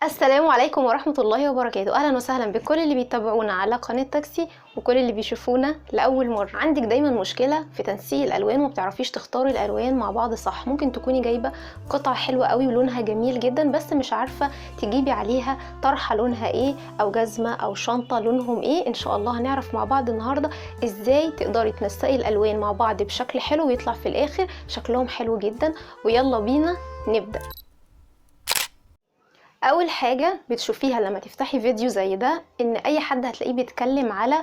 السلام عليكم ورحمة الله وبركاته. أهلا وسهلا بكل اللي بيتابعونا على قناة تاكسي وكل اللي بيشوفونا لأول مرة. عندك دايما مشكلة في تنسيق الألوان وما بتعرفيش تختاري الألوان مع بعض صح. ممكن تكوني جايبة قطعة حلوة قوي ولونها جميل جدا، بس مش عارفة تجيبي عليها طرحة لونها ايه أو جزمة أو شنطة لونهم ايه. إن شاء الله هنعرف مع بعض النهاردة ازاي تقدري تنسقي الألوان مع بعض بشكل حلو ويطلع في الآخر شكلهم حلو جدا. ويلا بينا نبدأ. اول حاجة بتشوفيها لما تفتحي فيديو زي ده ان اي حد هتلاقيه بيتكلم على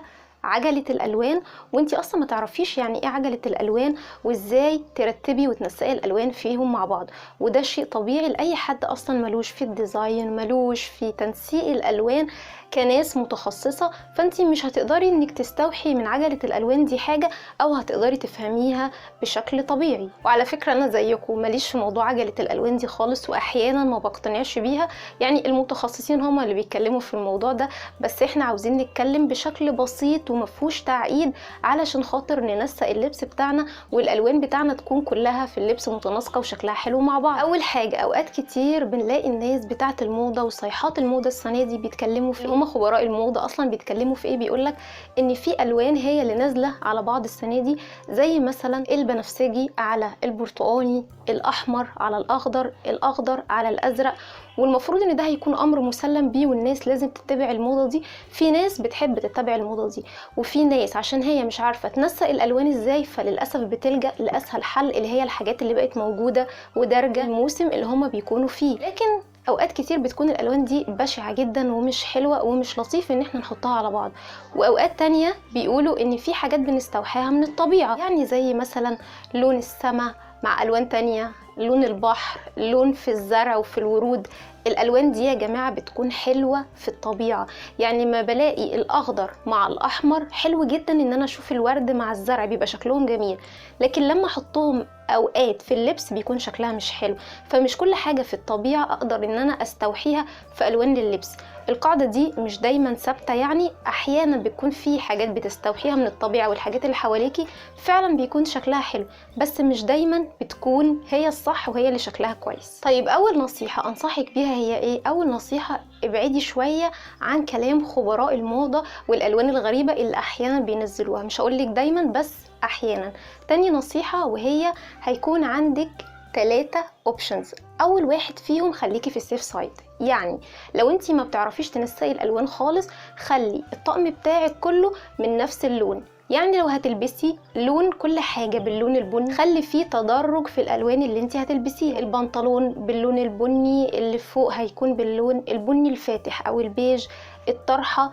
عجلة الالوان، وانتي اصلا ما تعرفيش يعني ايه عجلة الالوان وازاي ترتبي وتنسقي الالوان فيهم مع بعض. وده شيء طبيعي لاي حد اصلا ملوش في ال design، ملوش في تنسيق الالوان كناس متخصصة، فانتي مش هتقدري انك تستوحي من عجلة الالوان دي حاجة او هتقدري تفهميها بشكل طبيعي. وعلى فكرة انا زيكم ماليش في موضوع عجلة الالوان دي خالص، واحيانا ما بقتنعش بيها، يعني المتخصصين هما اللي بيتكلموا في الموضوع ده، بس احنا عاوزين نتكلم بشكل بسيط ومفهوش تعقيد علشان خاطر ننسق اللبس بتاعنا والالوان بتاعنا تكون كلها في اللبس متناسقه وشكلها حلو مع بعض. اول حاجة، اوقات كتير بنلاقي الناس بتاعه الموضة وصيحات الموضة السنة دي بيتكلموا في، هم خبراء الموضة اصلا بيتكلموا في ايه؟ بيقولك ان في الوان هي اللي نازله على بعض السنة دي، زي مثلا البنفسجي على البرتقاني، الاحمر على الاخضر، الاخضر على الازرق. والمفروض ان ده هيكون امر مسلم بيه والناس لازم تتبع الموضة دي. في ناس بتحب تتبع الموضة دي، وفي ناس عشان هي مش عارفه تنسق الالوان ازاي فللاسف بتلجأ لاسهل حل اللي هي الحاجات اللي بقت موجودة ودارجه الموسم اللي هما بيكونوا فيه. لكن اوقات كتير بتكون الالوان دي بشعة جدا ومش حلوة ومش لطيف ان احنا نحطها على بعض. واوقات تانية بيقولوا ان في حاجات بنستوحاها من الطبيعة، يعني زي مثلا لون السماء مع الوان تانية، لون البحر، لون في الزرع وفي الورود. الالوان دي يا جماعة بتكون حلوة في الطبيعة، يعني ما بلاقي الاخضر مع الاحمر حلو جدا ان انا اشوف الورد مع الزرع بيبقى شكلهم جميل، لكن لما احطهم اوقات في اللبس بيكون شكلها مش حلو. فمش كل حاجة في الطبيعة اقدر ان انا استوحيها في الوان للبس. القاعدة دي مش دايما ثابتة، يعني احيانا بتكون في حاجات بتستوحيها من الطبيعة والحاجات اللي حواليكي فعلا بيكون شكلها حلو، بس مش دايما بتكون هي الصح وهي اللي شكلها كويس. طيب اول نصيحة انصحك بيها هي ايه؟ اول نصيحة، ابعدي شوية عن كلام خبراء الموضة والالوان الغريبة اللي احيانا بينزلوها، مش هقولك دايما بس احيانا. تاني نصيحة وهي هيكون عندك 3 options. اول واحد فيهم خليكي في ال safe side، يعني لو انتي ما بتعرفيش تنسقي الالوان خالص خلي الطقم بتاعك كله من نفس اللون، يعني لو هتلبسي لون كل حاجة باللون البني خلي فيه تدرج في الالوان اللي انتي هتلبسيها. البنطلون باللون البني، اللي فوق هيكون باللون البني الفاتح او البيج، الطرحة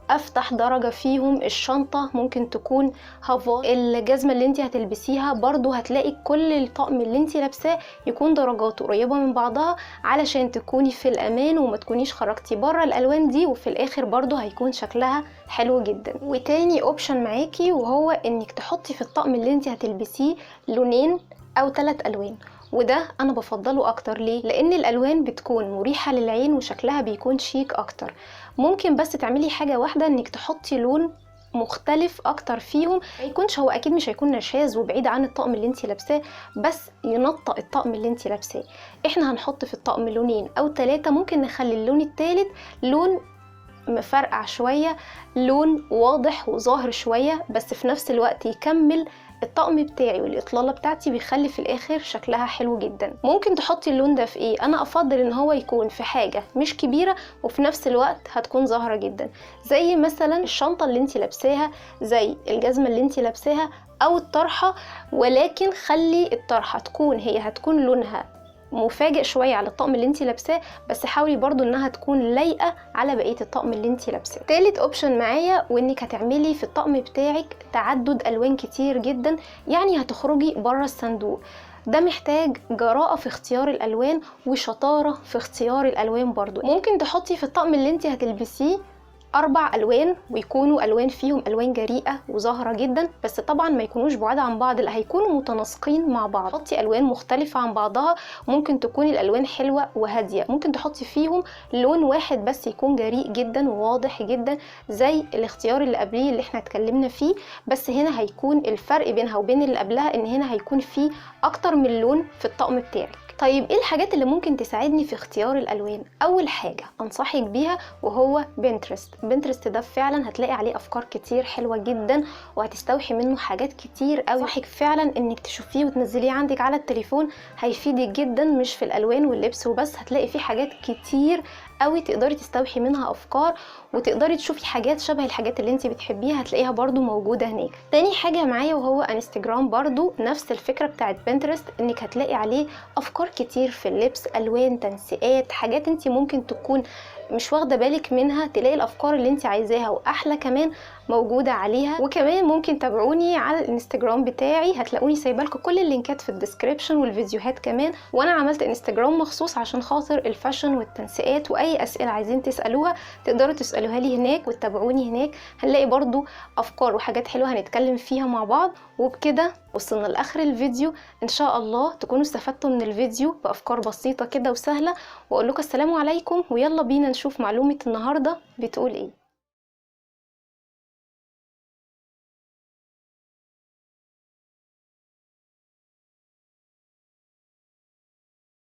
افتح درجة فيهم، الشنطة ممكن تكون هافا، الجزمة اللي انت هتلبسيها برضو هتلاقي كل الطقم اللي انت لابساه يكون درجاته قريبة من بعضها علشان تكوني في الامان وما تكونيش خرجتي بره الالوان دي، وفي الاخر برضو هيكون شكلها حلو جدا. وتاني option معاكي وهو انك تحطي في الطقم اللي انت هتلبسيه لونين او 3 الوان، وده انا بفضله اكتر. ليه؟ لان الالوان بتكون مريحة للعين وشكلها بيكون شيك اكتر. ممكن بس تعملي حاجة واحدة انك تحطي لون مختلف اكتر فيهم، ما يكونش هو اكيد مش هيكون نشاز وبعيد عن الطقم اللي انت لابساه، بس ينطق الطقم اللي انت لابساه. احنا هنحط في الطقم لونين او 3، ممكن نخلي اللون الثالث لون مفرقع شوية، لون واضح وظاهر شوية، بس في نفس الوقت يكمل الطقم بتاعي والاطلاله بتاعتي، بيخلي في الاخر شكلها حلو جدا. ممكن تحطي اللون ده في ايه؟ انا افضل ان هو يكون في حاجة مش كبيرة وفي نفس الوقت هتكون ظاهره جدا، زي مثلا الشنطة اللي انت لابساها، زي الجزمة اللي انت لابساها، او الطرحة، ولكن خلي الطرحة تكون هي هتكون لونها مفاجئ شوية على الطقم اللي انت لابساه، بس حاولي برضو انها تكون لايقة على بقية الطقم اللي انت لابساه. تالت option معايا وانك هتعملي في الطقم بتاعك تعدد الوان كتير جدا، يعني هتخرجي بره الصندوق. ده محتاج جراءة في اختيار الالوان وشطارة في اختيار الالوان برضو. ممكن تحطي في الطقم اللي انت هتلبسيه 4 الوان، ويكونوا الوان فيهم الوان جريئة وظاهره جدا، بس طبعا ما يكونوش بعاد عن بعض، لا هيكونوا متناسقين مع بعض. حطي الوان مختلفة عن بعضها، ممكن تكون الالوان حلوة وهاديه، ممكن تحطي فيهم لون واحد بس يكون جريء جدا وواضح جدا زي الاختيار اللي قبليه اللي احنا اتكلمنا فيه، بس هنا هيكون الفرق بينها وبين اللي قبلها ان هنا هيكون فيه اكتر من لون في الطقم بتاعك. طيب ايه الحاجات اللي ممكن تساعدني في اختيار الالوان؟ اول حاجة انصحك بيها وهو Pinterest. Pinterest ده فعلا هتلاقي عليه افكار كتير حلوة جدا وهتستوحي منه حاجات كتير قوي. انصحك فعلا انك تشوفيه وتنزليه عندك على التليفون، هيفيدك جدا مش في الالوان واللبس وبس، هتلاقي فيه حاجات كتير قوي تقدري تستوحي منها افكار وتقدري تشوفي حاجات شبه الحاجات اللي انت بتحبيها، هتلاقيها برضو موجودة هناك. تاني حاجة معايا وهو انستجرام، برضو نفس الفكرة بتاعت Pinterest، انك هتلاقي عليه افكار كتير في اللبس، الوان، تنسيقات، حاجات انت ممكن تكون مش واخده بالك منها، تلاقي الافكار اللي انت عايزاها واحلى كمان موجودة عليها. وكمان ممكن تابعوني على الانستجرام بتاعي، هتلاقوني سايبه لكم كل اللينكات في ال description والفيديوهات كمان، وانا عملت انستجرام مخصوص عشان خاطر ال fashion والتنسيقات، واي اسئلة عايزين تسالوها تقدروا تسالوها لي هناك وتتابعوني هناك، هنلاقي برضو افكار وحاجات حلوة هنتكلم فيها مع بعض. وبكده وصلنا لاخر الفيديو، ان شاء الله تكونوا استفدتوا من الفيديو بافكار بسيطة كده وسهلة، واقول لكم السلام عليكم، ويلا بينا نشوف معلومة النهارده بتقول ايه.